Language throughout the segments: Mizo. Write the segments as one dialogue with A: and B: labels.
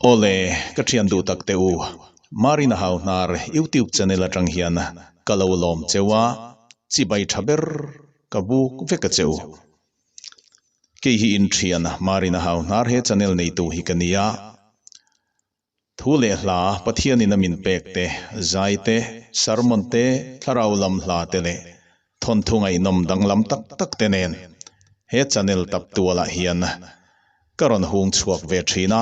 A: Awle, ka thian duh tak te u, Marina Hauhnar YouTube channel atang hian ka lo lawm cheu a, chibai tha ber ka buk vek a che u. Kei hi in thian Marina Hauhnar he channel neitu hi ka nia. Thu leh hla Pathianin a min pek te, zai te, sermon te, thlarau lam hla te leh thawnthu ngaihnawm danglam tak tak te nen he channel tap tualah hian ka rawn hung chhuak ve thin a,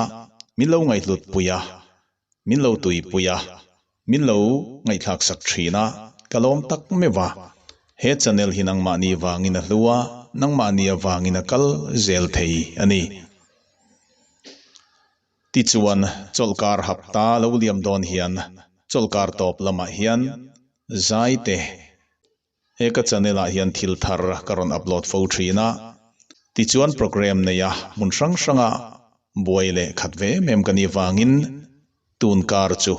A: min lo ngaihhlut pui a, min lo tuipui a, min lo ngaihthlak sak thin a, ka lawm tak meuh a. He channel hi nangmahni vangin a hlu a, nangmahni avangin a kal zel thei a ni. Tichuan, chawlhkar hapta lo liam dawn hian chawlhkar tawp lamah hian zai te he ka channel ah hian thil thar ka rawn upload fo thin a. Tichuan program neia hmun hrang hranga buai leh khat ve em em ka nih vangin tun kar chu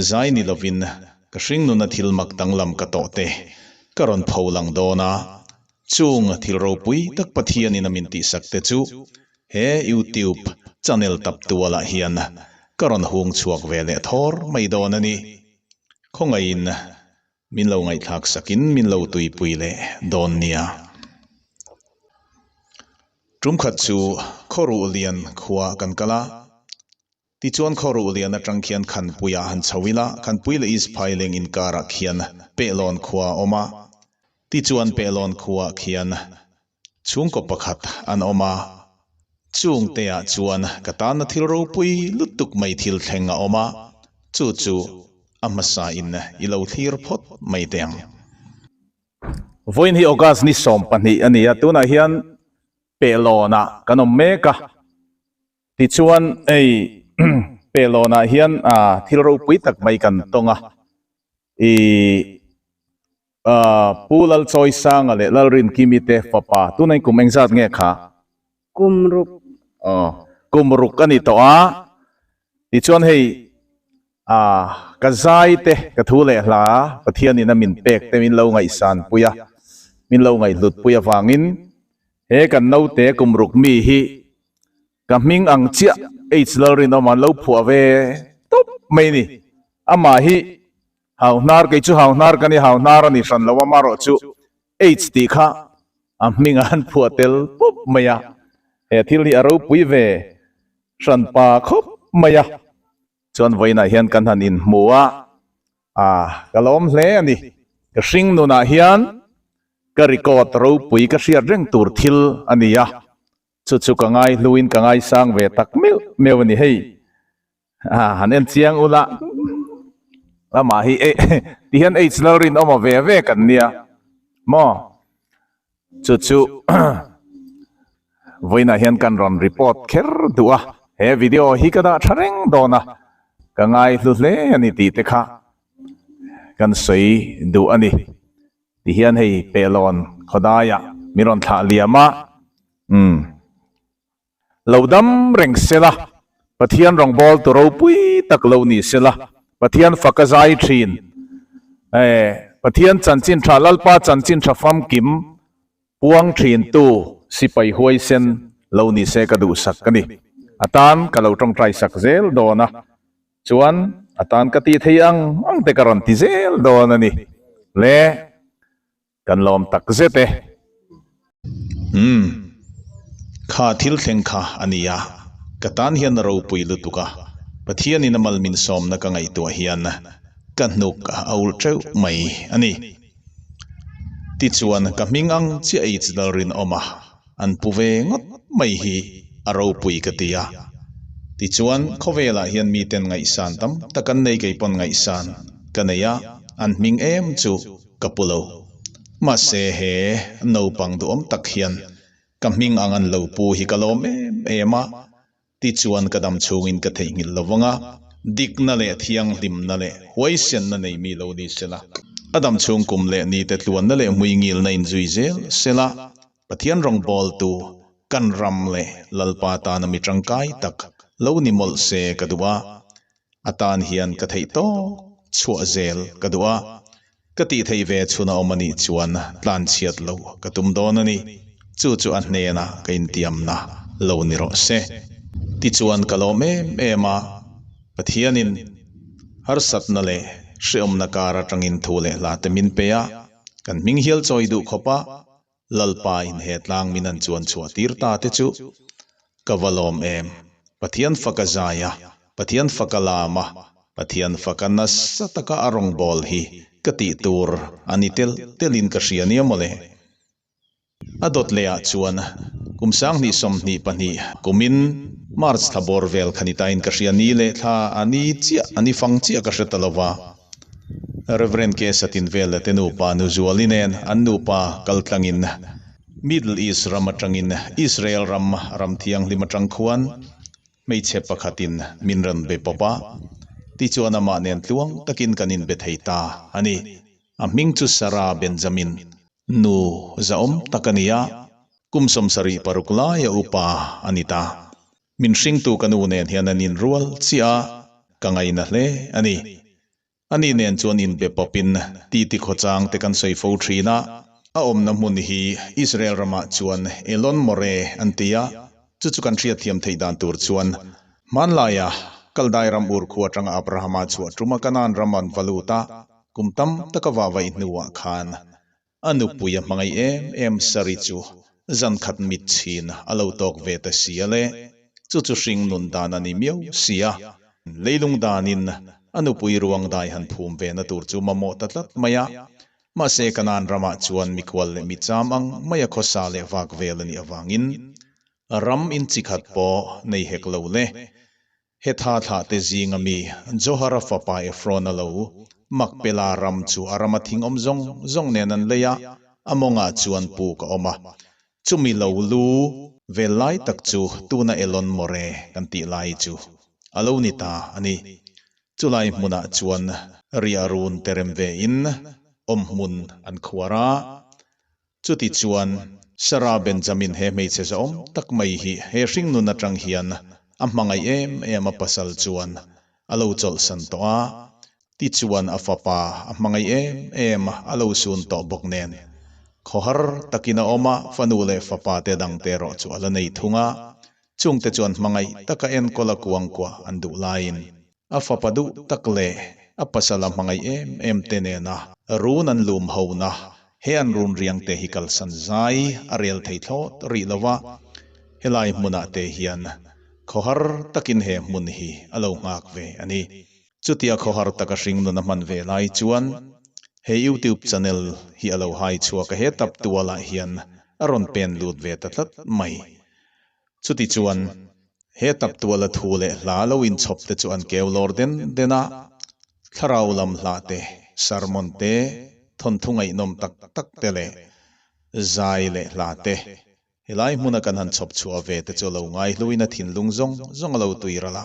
A: zai ni lovin ka hringnuna thil mak danglam ka tawh te ka rawn pho lang dawn a. Chung thil ropui tak Pathianin a min tihsak te chu he YouTube channel tap tualah hian ka rawn hung chhuak ve leh thawr mai dawn a ni. Khawngaihin min lo ngaihthlak sakin min lo tuipui leh dawn nia. Tum khat chu Khawruhlian khua kan kal a. Tichuan Khawruh lian atang khian Khanpuiah han chho ila, Khanpui leh East Phaileng inkarah khian Pehlawn khua a awm a. Tichuan Pehlawn khuaah khian chhungkaw pakhat an awm a. Chungteah chuan ka tana thil ropui lutuk mai thil thleng a awm a, chu chu a hmasain i lo thlir phawt mai teh ang.
B: Vawiin hi August ni 12 a ni a, tunah hian Pehlawnah kan awm mek a. Tichuan hei Pehlawnah hian thil ropui tak mai kan tawng a, ih Pu Lalchawisanga leh Lalrinkimi te fapa tuna in kum engzat nge kha?
C: Kum ruk.
B: Aw, kum ruk a ni tawh a, tichuan hei ka zai te ka thu leh hla Pathianin a min pek te min lo ngaihsan pui a, min lo ngaihhlut pui avangin he kan naute kum ruk mi hi Ka hming ang chiah H Lalrinawm an lo phuah ve tawp mai ni. Amah hi Hauhnar, kei chu Hauhnar ka ni, Hauhnar a ni hran lo, amarawh chu H tih kha a hming an phuah tel pup mai a. He thil hi a ropui ve hran pa khawp mai a. Chuan vawiinah hian kan han inhmu a, ka lawm hle a ni. Ka hring nunah hian ka record ropui ka hriat reng tur thil a ni a. Chu chu ka ngai hluin ka ngaisang ve tak meuh meuh a ni hei. A han en chiang ula amah hi e ti hian H Lalrinawma ve ve kan nia maw. Chu chu vawiinah hian kan rawn report kher duh a, he video hi ka dah tha reng dawn a, ka ngai hlu hle a ni tih te kha kan sawi duh a ni. Ti hian hei Pehlawn khawdaiah min rawn thlah liam a, umm lo dam reng sela, Pathian rawngbâwl tu ropui tak lo ni sela, Pathian fak a zai thin, eh Pathian chanchin tha Lalpa chanchin tha famkim puang thin tu sipai huaisen lo ni se ka duhsak ka ni. A tan ka lo tawngtai sak zel dawn a. Chuan a tan ka tih thei ang ang te ka rawn ti zel dawn a ni le, kan lawm tak zet e.
A: Umm, kha thil thleng kha a ni a, ka tan hian a ropui lutuk a, Pathianin a mal min sawmna ka ngaihtuah hian ka hnuk a ulh teuh mai a ni. Tichuan ka hming ang chiah ei chi dal rinawm a, an pu ve ngawt mai hi a ropui ka ti a. Tichuan khawvelah hian miten ngaihsan tam tak an nei kei pawn ngaihsan ka nei a, an hming em chu ka pu lo. Mahse he naupang duhawm tak hian ka hming ang an lo pu hi ka lawm em em a, Tichuan ka dam chhungin ka theihnghilh lo vang a, dikna leh thianghlimna leh huaisenna nei mi lo ni sela, a dam chhung kum leh nite tluanna leh hmuingilna inzui zel sela, Pathian rawngbawltu kan ram leh Lalpa tana mi tangkai tak lo ni mawlh se ka duh a, a tan hian ka theih tawk chhuah zel ka duh a, ka tih theih ve chhun a awm a nih chuan tlanchhiat lo ka tum dawn a ni. Chu chu a hnenah ka intiamna lo ni rawh se. Tichuan ka lawm em em a, Pathianin harsatna leh hrehawmna kar atangin thu leh hla te min pe a, kan hming hial chawi duh khawp a, Lalpa in he tlang min an chuan chhuah tir ta te chu ka va lawm em. Pathian faka zai a, Pathian faka lam a, Pathian faka nasa taka a rawngbâwl hi ka tih tur a ni tel telin ka hria nia mawle. A dawt leh ah chuan kum 2022 kumin March thla bawr vel kha ni tain ka hria ni leh thla a ni chiah a ni fang chiah ka hre ta lo va. Rev. K. Satinvela te nupa nu Zuali nen an nupa kaltlangin Middle East ram atangin Israel ram ram thianghlim atang khuan Hmeichhe pakhatin min rawn be pawp a, tichuan amah nen tluang takin kan inbe thei ta a ni. A hming chu Sarah Benjamin, nu zahawm tak a ni a, kum 76 laia upa a ni ta. Min hringtu ka nu nen hian an inrual chiah a, ka ngaina hle a ni. Ani nen chuan inbe pawpin titi khawchang te kan sawi fo thin a, a awmna hmun hi Israel ramah chuan Elon Moreh an ti a, chu chu kan hriatthiam theih dan tur chuan hmanlaia Kaldai ram ur khu atanga Abrahama chhuah tuma Kanaan ram an va lut a, kum tam taka vahvaih hnuah khan a nupui a hmangaih em em Sari chu zan khat mit chhin a lo tawk ve ta si a le, chu chu hring nun dan a ni miau si a, leilung danin a nupui ruang dai han phum ve na tur chu mamawh ta tlat mai a, mahse Kanaan ramah chuan mikhual leh micham ang mai a khawsa leh vak vel a nih avangin ram in chi khat pawh nei hek lo le. Hetha thlahte zinga mi Johara fapa Ephron-a lo Makpela ram chu a rama thing awm zawng zawng nen an lei a, a mawngah chuan puk a awm a. Chumi lo lu vel lai tak chu tuna Elon More kan tih lai chu a lo ni ta a ni. Chulai hmunah chuan riah run te rem ve in awm hmun an khuar a. Chuti chuan, Sarah Benjamin he hmeichhe zahawm tak mai hi he hringnun atang hian a hmangaih em em a pasal chuan a lo chawlhsan tawh a, tichuan a fapa a hmangaih em em a lo sun tawh bawk nen khawhar takin a awm a, fanu leh fapa te dangte erawh chu a la nei thung a, chungte chuan hmangaih taka enkawl a kuangkuah an duh laiin A fapa duh tak leh a pasal a hmangaih em em te nena run an lum hona he an run riang te hi kalsan zai a rel thei thlawt rih lo va, helai hmunah te hian khawhar takin he hmun hi a lo nghak ve a ni. Chutia khawhar taka hringnun a hman ve lai chuan he YouTube channel hi a lo hai chhuak a, he tap tualah hian a rawn pen lut ve ta tlat mai. Chuti chuan, he taptuala thu leh hla lo inchhawp te chu an keu lawr den den a, thlarau lam hlah te, sermon te, thawnthu ngaihnawm tak tak te leh zai leh hla te, helai hmuna kan han chhawp chhuah ve te chu lo ngaihluin a thinlung zawng zawng a lo tui ral a.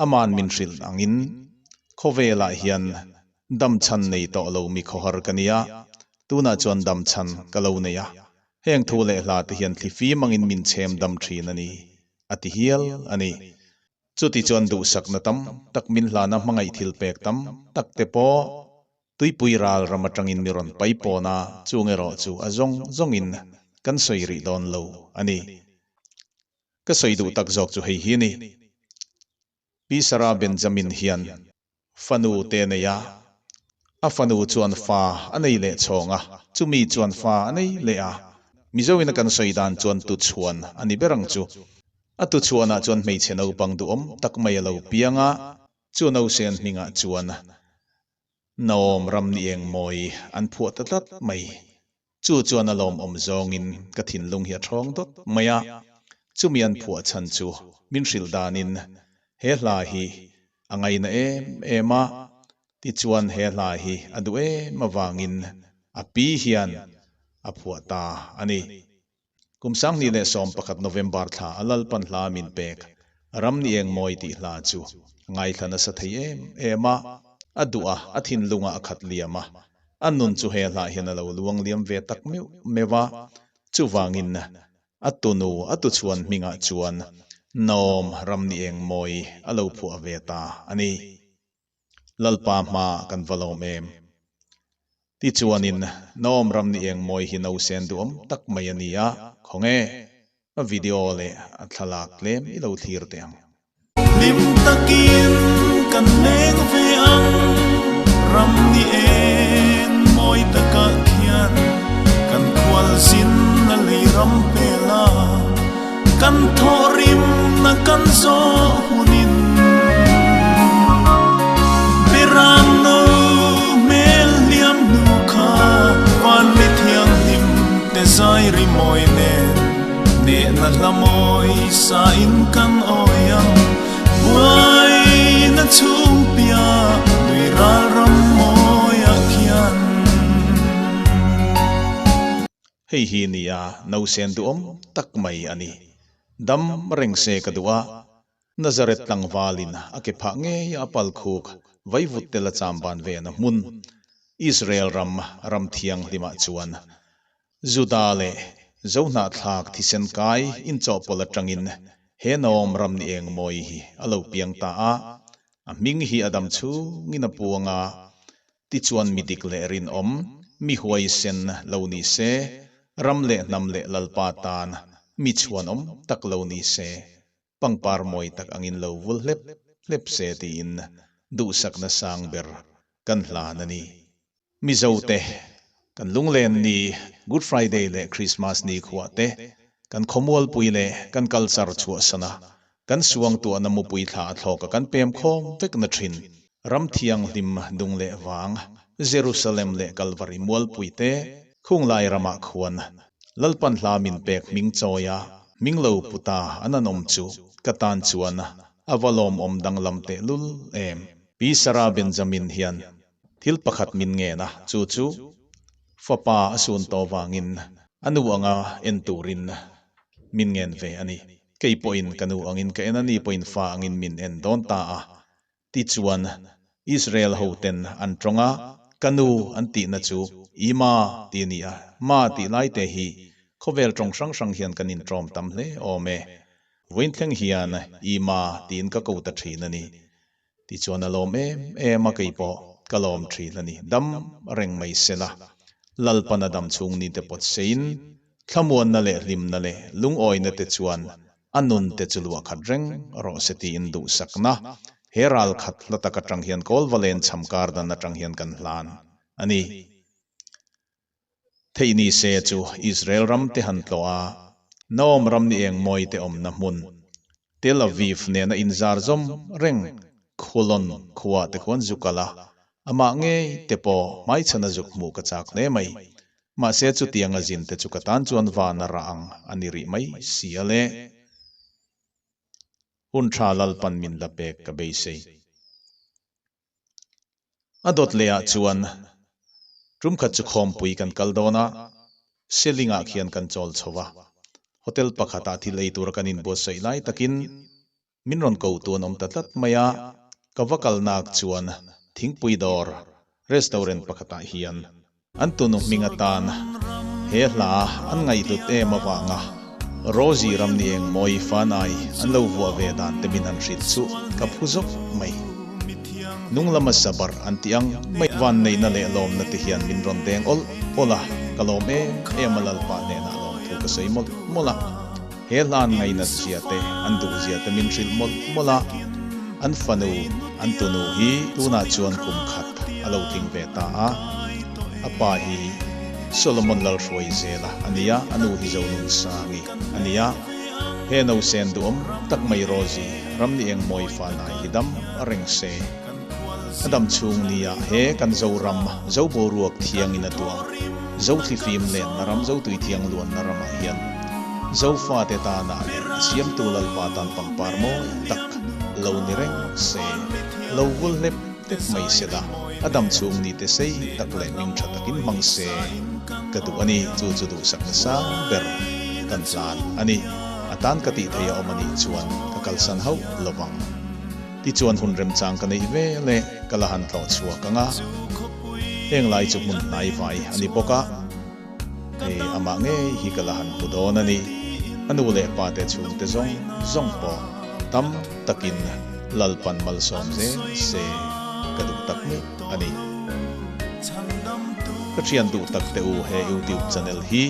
A: Aman min hrilh angin, khawvelah hian dam chhan nei tawh lo mi khawhar ka nia, tunah chuan dam chhan ka lo nei a, heng thu leh hla te hian thli fim angin min chhem dam thin a ni, a ti hial a ni. Chuti chuan duhsakna tam tak min hlana hmangaih thil pek tam tak te pawh tuipui ral ram atangin mi rawn pai pawn a, chung erawh chu a zawng zawngin kan sawi rih dawn lo a ni. Ka sawi duh tak zawk chu hei hi a ni. Pi Sarah Benjamin hian fanu te a nei a, a fanu chuan fa a nei leh chhawng a, chumi chuan fa a nei leh a. Mizoin a kan sawi dan chuan tuchhuan a ni ber ang chu. A tuchhuanah chuan hmeichhe naupang duhawm tak mai a lo piang a, chu nausen hmingah chuan Naom ram ni eng mawi an phuah ta tlat mai. Chu chuan a lawmawm zawngin ka thinlung hi a thawng dawt mai a, chumi an phuah chhan chu min hrilh danin he hla hi a ngaina em em a, tichuan he hla hi a duh em avangin a pi hian a phuah ta a ni. Kum 2011 November thla a Lalpan hla min pek Ram ni eng mawi tih hla chu ngaithla nasa thei em em a, a duh a, a thinlungah a khat liam a, a nun chu he hlah hian a lo luang liam ve tak meuh meuh a, chuvangin a tunu a tuchhuan hmingah chuan Naom Ram ni eng mawi a lo phuah ve ta a ni. Lalpa hma kan va lawm em? Tichuanin, Naom ram ni eng mawi hi nausen duhawm tak mai a ni a, khawnge? A video leh a thlalak tlem i lo thlir teh ang.
C: Hlim takin kan leng ve ang, ram ni eng mawi takah khian kan khual zin a lei ram hmel a, kan thawhrimna kan zawh hunin Beram no hmel hliam hnu kha van mi thianghlim te zai ri mawi nen Nehna hla mawi sa in kan awi ang Buaina chhung piah nui ral ram mawiah khian.
A: Hei hi nia nausen duhawm tak mai a ni. Dam reng se ka duh a, Nazareth tlangvalin a ke phah ngei a pal khuk vaivut tel a chamban ve na hmun Israel ram ram thianghlimah chuan Juda leh Zohnahthlak thisen kai inchawhpawlh atangin he Naom ram ni eng mawi hi a lo piang ta a, a hming hi a dam chhungin a puang a, tichuan mi dik leh rinawm, mi huaisen lo ni se, ram leh hnam leh Lalpa tan mi chhuanawm tak lo ni se, pangpar mawi tak angin lo vul hlep hlep se tiin duhsakna sang ber kan hlan a ni. Mizote, kan lunglen ni, Good Friday leh Christmas ni khuah te, kan khawmualpui leh kan culture chhuahsana kan suangtuahna mupui thla a thlawka kan pem khawm vekna thin, ram thianghlim dung leh vang, Jerusalem leh Kalvari mualpui te, khunglai ramah khuan Lalpan hla min pek hming chawia hming lo puta an an awm chu ka tan chuan a va lawmawm danglam tehlul em. Pi Sarah Benjamin hian Thil pakhat min ngen a, chu chu fapa a sun tawh vangin a nu anga en turin min ngen ve a ni. Kei pawhin ka nu angin ka en a, ni pawhin fa angin min en dawn ta a. Tichuan, Israel hoten an tawng a, ka nu an tihna chu Ima tih a ni a, Ma tih lai te hi khawvel tawng hrang hrang hian kan intawm tam hle awm e. Vawiin thleng hian Ima tiin ka ko ta thin a ni. Tichuan a lawm em em a, kei pawh ka lawm thin a ni. Dam reng mai sela, Lalpan a dam chhung ni te pawt seiin, thlamuanna leh hlimna leh lungawina te chuan a nun te chu luah khat reng rawh se tiin duhsakna he ral khat hla tak atang hian Kawlvalen chham kar dan atang hian kan hlan a ni. Theih ni se chu Israel ram te han tlawh a, Naom ram ni eng mawi te awmna hmun, Tel Aviv nena inzar zawm reng Khulon khua te khuan zu kal a, amah ngei te pawh hmaichhana zuk hmuh ka chak hle mai. Mahse chutianga zin te chu ka tan chuan van a rah ang a ni rih mai si a le. Hun tha Lalpan min la pek ka beisei. A dawt leh ah chuan tum khat chu khawmpui kan kal dawn a, Seling ah khian kan chawl chho a. Hotel pakhat ah thil ei tur a kan inbuatsaih lai takin min rawn ko tu an awm ta tlat mai a, ka va kal nak chuan thingpui dawr restaurant pakhat ah hian An tunu hming atan he hla an ngaihhlut em avanga Rosie ram ni eng mawi fanai an lo vuah ve dan te min han hrilh chu ka phu zawk mai. Nung lama sabar an tih ang mai vanneihna leh lawmna te hian min rawn deng awlh awlh a, ka lawm em em a Lalpa hnenah lawmthu ka sawi mawlh mawlh a. He hla an ngainat zia te, an duh zia te min hrilh mawlh mawlh a, an fanu, an tunu hi tunah chuan kum khat a lo tling ve ta a, a pa hi Solomon Lalhruai Zela a ni a, a nu hi Zonunsangi a ni a, he nausen duhawm tak mai Rosie Ramni Engmawi fanai hi dam a reng se. A dam chhung nia he kan Zoram, Zo boruak thiangin a tuam, Zo thlifim lenna ram, Zo tui thiang luanna ramah hian Zofate tanah leh a siamtu Lalpa tan pangpar mawi tak lo ni reng se, lo vul hlep hlep mai se la, a dam chhung ni te sei tak leh hming tha takin hmang se ka duh a ni, chu chu duhsakna sang ber kan hlan a ni. A tan ka tih thei a awm a nih chuan ka kalsan hauh lovang. Tichuan hun remchang ka neih ve leh ka la han tlawh chhuak ang a, heng lai chu hmun hnai vai a ni bawk a, hei amah ngei hi ka la han hmu dawn a ni. A nu leh pa te chhungte zawng zawng pawh tam takin Lalpan malsawm zel se ka duh tak meuh a ni. Ka thian duh tak te u he YouTube channel hi.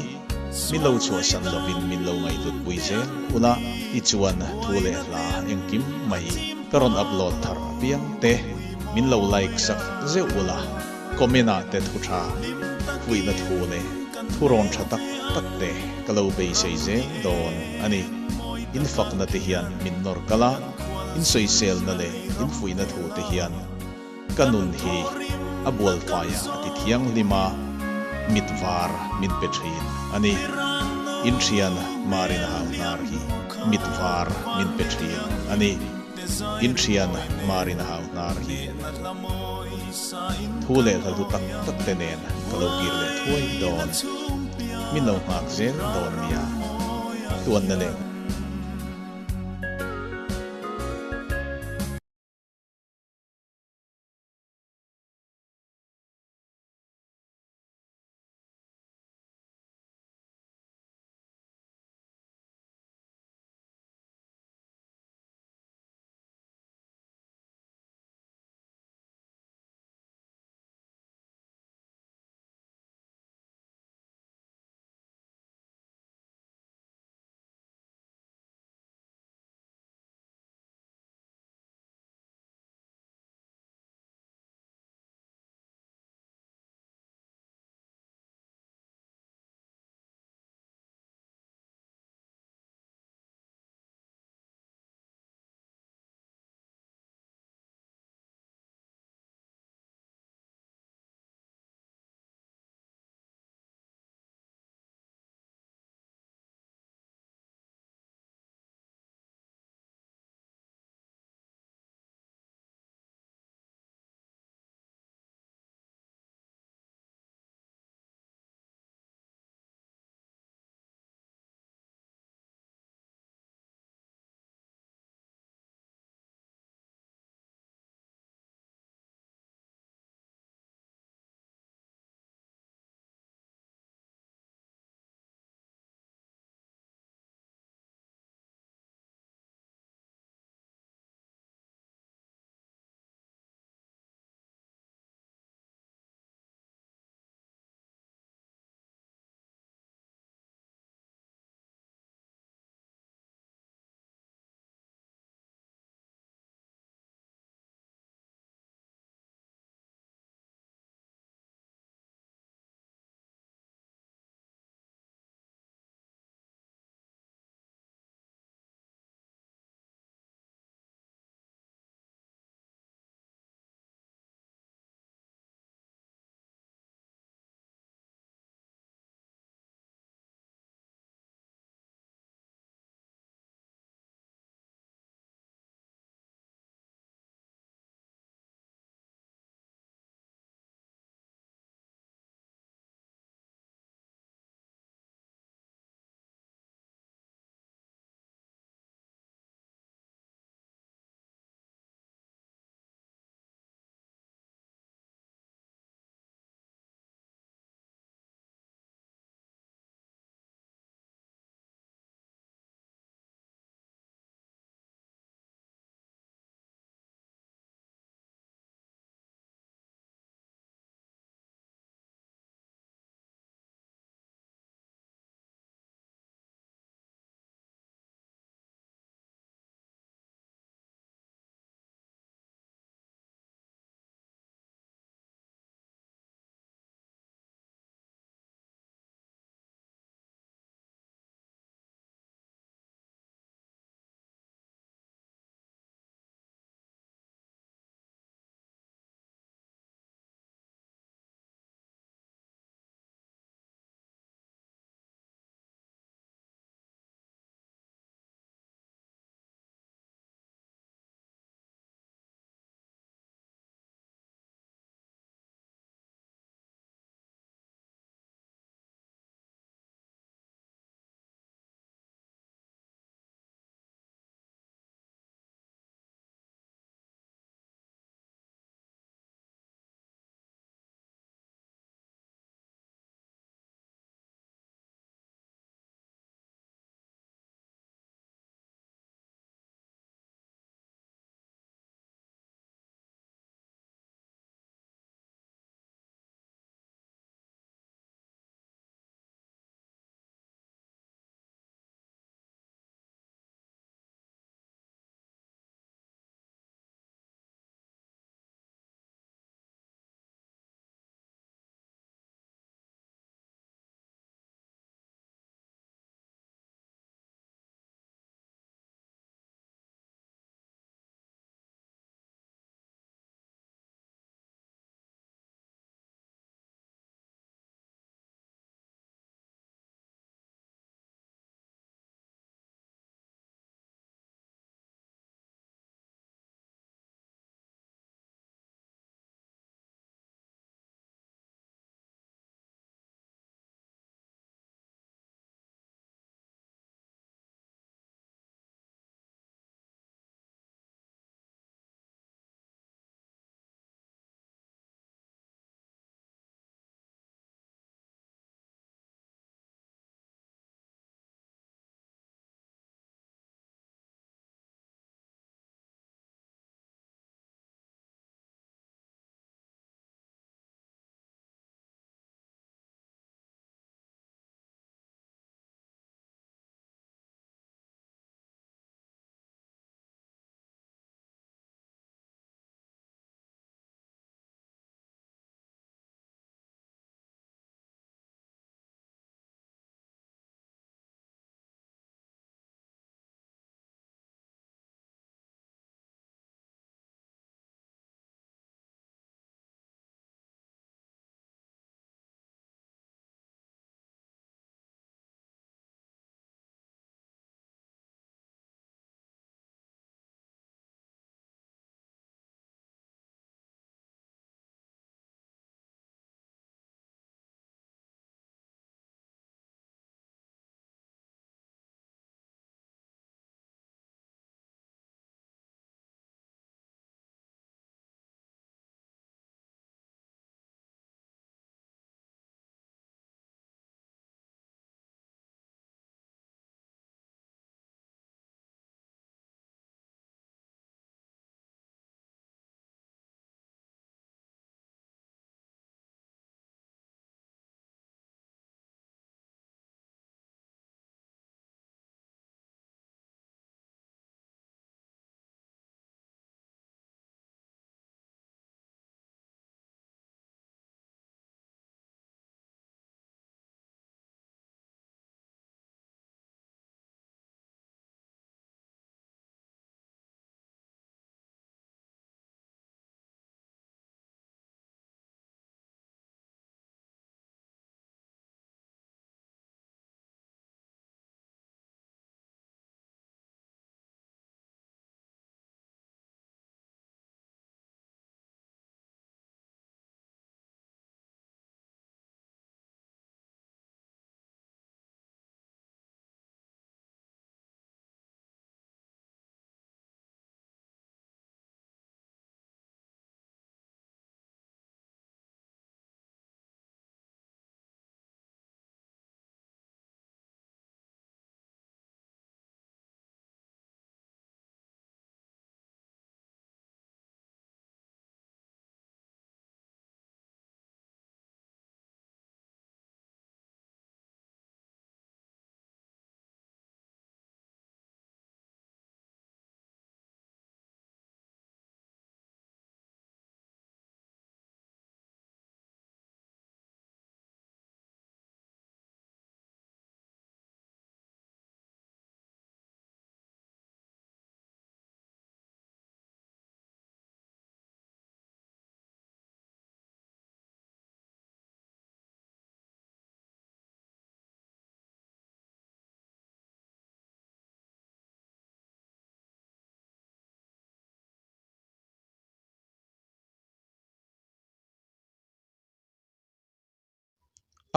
A: Min lo chhuahsan lovin min lo ngaihhlut pui zel ula, tichuan thu leh hla engkim mai ka rawn upload thar apiang te min lo like sak zeuh ula, comment ah te thu tha fuihna thu leh thu rawn tha tak tak te ka lo beisei zel dawn a ni. In fakna te hian min nawr kal a, in sawiselna leh in fuihna thu te hian Ka nun hi a bualfaia a ti thianghlim a, mit var min pe thin a ni. In thian Marin hau hnar hi mit var min pe thin a ni. In thian Marin hau hnar hi thu leh hla hlu tak tak te nen ka lo kir leh thuai dawn. Min lo nghak zel dawn nia. Tuanna leh.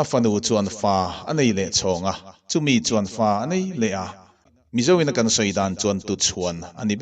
A: A fanu chuan fa a nei leh chhawng a, chumi chuan fa a nei leh a. Mizo ina kan sawi dan chuan tuchhuan a ni.